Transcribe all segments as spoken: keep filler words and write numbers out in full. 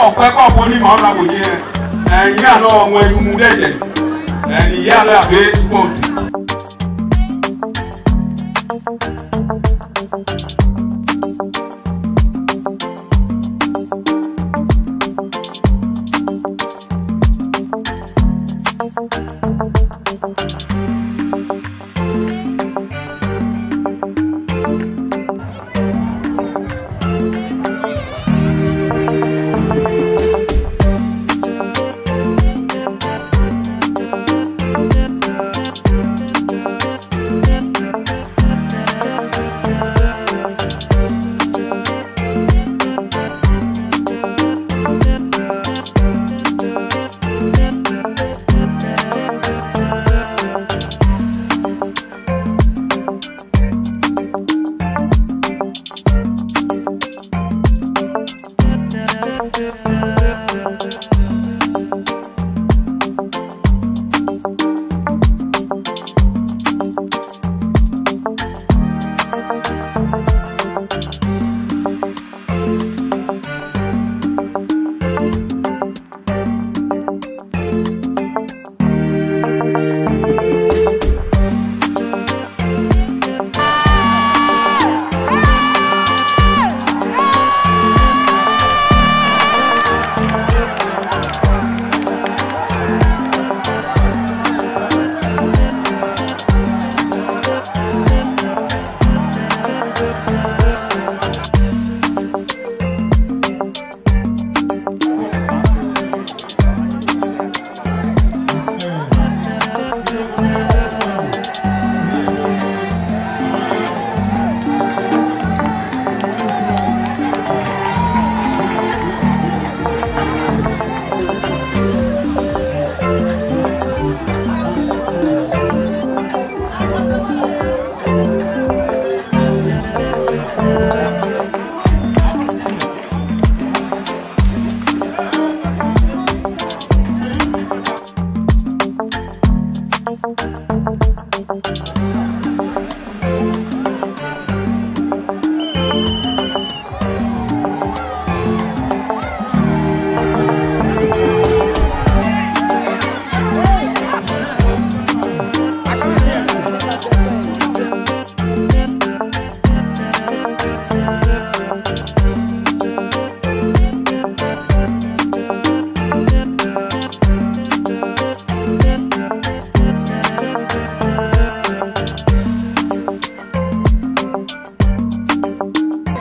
Ɔkpɛ kɔ bɔ ni ma ɔna bɔ ni yɛ. Ɛ, yɛ nɔ ŋwɛ numu dɛ jɛ. Ɛ, ni yɛ nɔ ya be ti kpɔnti.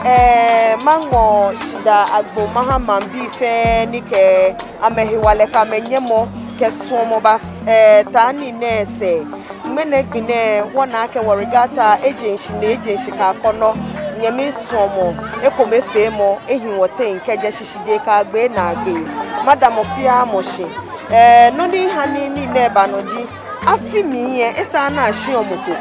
Ɛɛ, maŋɔ shidaa agbo maha maŋbii fɛɛ ni kɛ amɛhewalɛ kɛ amɛnyɛmɔ kɛ suɔmɔ ba, ɛɛ, ta nii nɛɛ sɛɛ. Ŋmɛnɛ gbi nɛɛ wɔna akɛ wɔ regatta ejeŋ shi ni ejeŋ shi kɛ akɔnɔ. Nyɛmi suɔmɔ, ekomefeemɔ ehi wɔteŋ kɛjɛ shishijee kɛyagbe naagbee. Madamɔ fɛɛ mɔ shi. Ɛɛ, nɔ ni ha ni nii nɛɛ ba nɔ ji, afi mli lɛ, esaaa ni ashiɔ mɔ ko.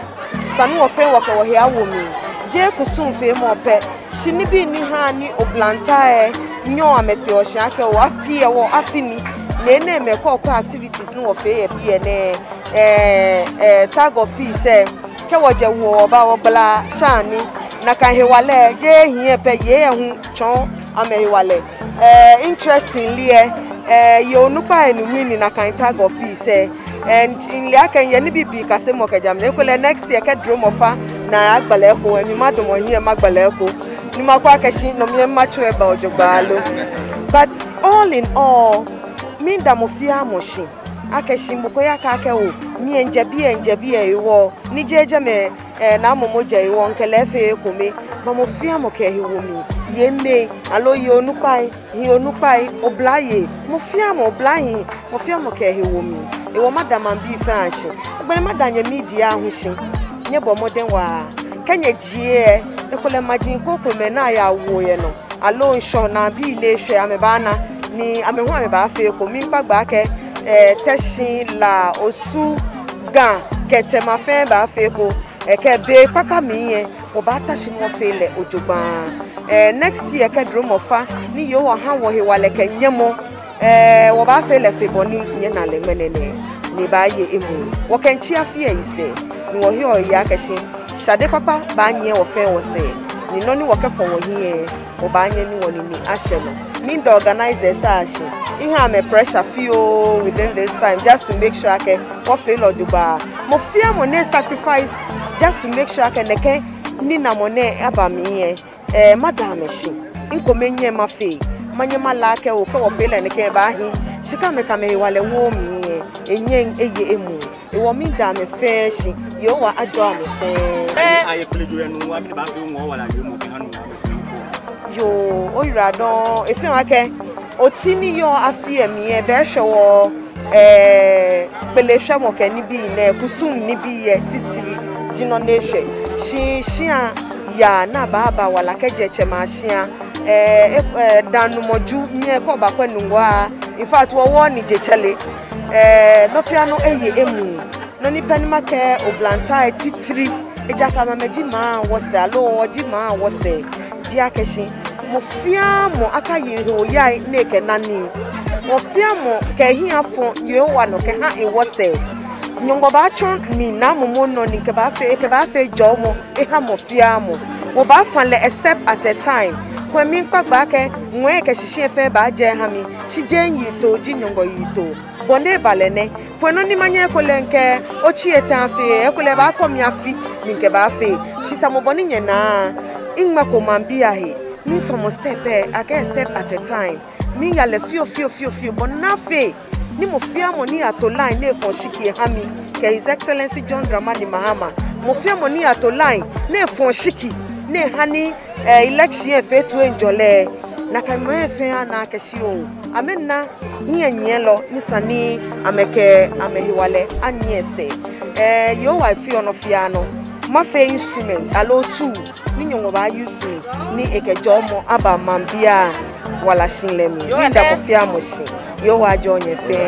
Esa ni wɔ fɛɛ wɔkɛ wɔhe awo mli. Jeee kusumfeemɔ pɛ, shi nibii ni haa ni oblahii lɛ nyɛɔ amɛteɔ shi akɛ oo, afi lɛ wɔ afi ni. Ni enɛɛmɛi kɔkɔɔkɔ activities ni wɔfee yɛ biɛ nɛɛ, ɛɛ, ɛɛ, tug of peace lɛ, kɛ wɔjɛ wuo wɔba wɔgbala tsa ni, nakai hewalɛ, jeee hii lɛ pɛ, yei lɛ hu tsɔɔ amɛhewalɛ. Ɛɛ, interestingly lɛ, ɛɛ, yei onukpai lɛ ni win nakai tug of peace lɛ. And mile akɛ miyɛ nibii pii kasemɔ kɛjɛ amɛnɔ. Ekolɛ next year kɛ dromɔ fa ni agbala eko lɛ, mi madamɔ hiɛ magbala eko. Ni makwɛ akɛ shi nɔ mli lɛ matsɔ eba jogbaŋŋ lo. But all in all, midamɔ fɛɛ mɔ shi akɛ shi mɔ ko yakɛɛ akɛ oo, mi lɛ mijɛ biɛ, mijɛ biɛ hewɔ ni jeee jɛmɛ, ɛɛ, namɔ mɔ jɛ hewɔ mikɛ lɛ feee ekome. Bɔ mɔ fɛɛ mɔ kɛ ehe wo mli. Yeimɛi, aloo yei onukpai, hii onukpai, oblayei, mɔ fɛɛ mɔ, oblahii, mɔ fɛɛ mɔ kɛ ehe wo mli. Hewɔ mada maŋbii fɛɛ ashi. Agbɛnɛ mada nyɛ media hu shi. Nyɛbɔ mɔdɛŋ waa. Kɛ nyɛjie lɛ, ekolɛ maji krokomɛi ni ayawo yɛ nɔ, aloo ŋshɔnaa bii ni eshwɛ amɛbaana, ni amɛ hu amɛbafee eko. Miikpa gbɛ akɛ, ɛɛ, Teshie, La, Osu, Ga kɛ Tema fɛɛ bafee eko. Ɛɛ, kɛ be kpakpa mli lɛ, wɔbaata shi ni wɔfee lɛ jogbaŋŋ. Ɛɛ, next year kɛ dromɔ fa, ni Yehowa ha wɔ hewalɛ kɛ nyɛmɔ, ɛɛ, wɔbaafee lɛ fe bɔ ni nyɛna lɛ ŋmɛnɛ nɛɛ, ni ebaaye emuu. Wɔkɛmiitsi afi lɛ yisɛɛ, ni wɔheɔ wɔyeɔ akɛ shi shade kpakpa baanyiɛ wɔ fɛɛ wɔsɛɛ, ni nɔ ni wɔkɛfɔ wɔhiɛ lɛ, wɔbaanyɛ ni wɔnine ashɛ nɔ. Miida organizers ashi. Miha amɛ pressure fioo within this time just to make sure akɛ wɔfee lɛ jogbaŋŋ. Mɔ fɛɛ mɔ ni sacrifice just to make sure akɛ nɛkɛ ninamɔ nɛɛ aba mli lɛ, eh, mada amɛ shi. Mikome nyɛŋ mafee. Manyɛ male akɛ oo, kɛ wɔfee lɛ nɛkɛ ebaahi. Shi kɛ amɛkɛ amɛhewalɛ wo mli lɛ, enyɛŋ eye emuu. Hewɔ miida amɛ fɛɛ shi, Yehowa ajɔɔ amɛ fɛɛ. Ani aye kpele jo yɛ nu wa, mɛni baafee ŋɔɔ wala yɛ mɔ kɛha nu wa, amɛ fɛɛ nu ko. Yoo, oyiwaladɔŋŋ, efeɔ akɛ oti ni yɔɔ afi lɛ mli lɛ, be eshwɛ wɔ, eh, kpele shwɛmɔ kɛ nibii nɛɛ, kusum nibii lɛ titri ji nɔ ni eshwɛ. Shi shia yaa ni abaaba wala kɛjɛ tsɛmɛi ashia, eh, eh, eh, dãanumɔ ju nyɛ kɔ ba kwɛ nungua. In fact, wɔwɔ ni je tsɛre. Eh, nɔ fɛɛ nɔ eye emuu. Nɔ ni pɛ ni makɛɛ oblahii titri, ejaakɛ amɛ ji maŋ wɔsɛɛ, aloo wɔ ji maŋ wɔsɛɛ, ji akɛ shi mɔ fɛɛ mɔ akaye ehe oyai ni ekɛna nii. Mɔ fɛɛ mɔ kɛ ehiɛ afɔ Yehowa nɔ kɛha ewɔsɛɛ. Nyɔŋmɔ baatsɔ mli namɔ mɔ nɔ ni ekɛbaafee, ekɛbaafee jɔɔmɔ eha mɔ fɛɛ mɔ. Wɔbaafã lɛ a step at a time. Kwɛ, miikpa gbɛ akɛ ŋwɛi kɛ shishi fɛɛ baajɛ eha mi. Shi jeee miyiŋtoo ji Nyɔŋmɔ yiŋtoo. Bɔ ni eba lɛ nɛ. Kwɛ, nɔ ni manyɛ ekolɛ mikɛ otsi etɛ afee, ekolɛ ebaakɔ mi afi ni mikɛbaafee. Shi tamɔ bɔ ni nyɛnaa, miŋmɛko maŋbii ahe. Miifamɔ step lɛ, akɛ step at a time. Miiya lɛ fioo, fioo, fioo, fioo, bɔ ni afee ni mɔ fɛɛ mɔ ni yato line ni efɔ oshiki eha mi, kɛ His Excellency John Dramani Mahama. Mɔ fɛɛ mɔ ni yato line ni efɔ oshiki ni eha ni, eh, election lɛ afee toiŋjɔlɛ. Nakai mɛi fɛɛ ana akɛ shi oo, amɛna hiɛnyiɛlɔ ni sa ni amɛkɛ amɛhewalɛ anyiɛ sɛɛ. Eh, Yehowa efeɔ nɔ fɛɛ nɔ. Mafee instrument aloo tool ni Nyɔŋmɔ baa-use mi ni ekɛ jɔɔmɔ aba maŋbii awalashihilɛ mli. Miida mɔ fɛɛ mɔ shi. Yehowa ajɔɔ nyɛ fɛɛ.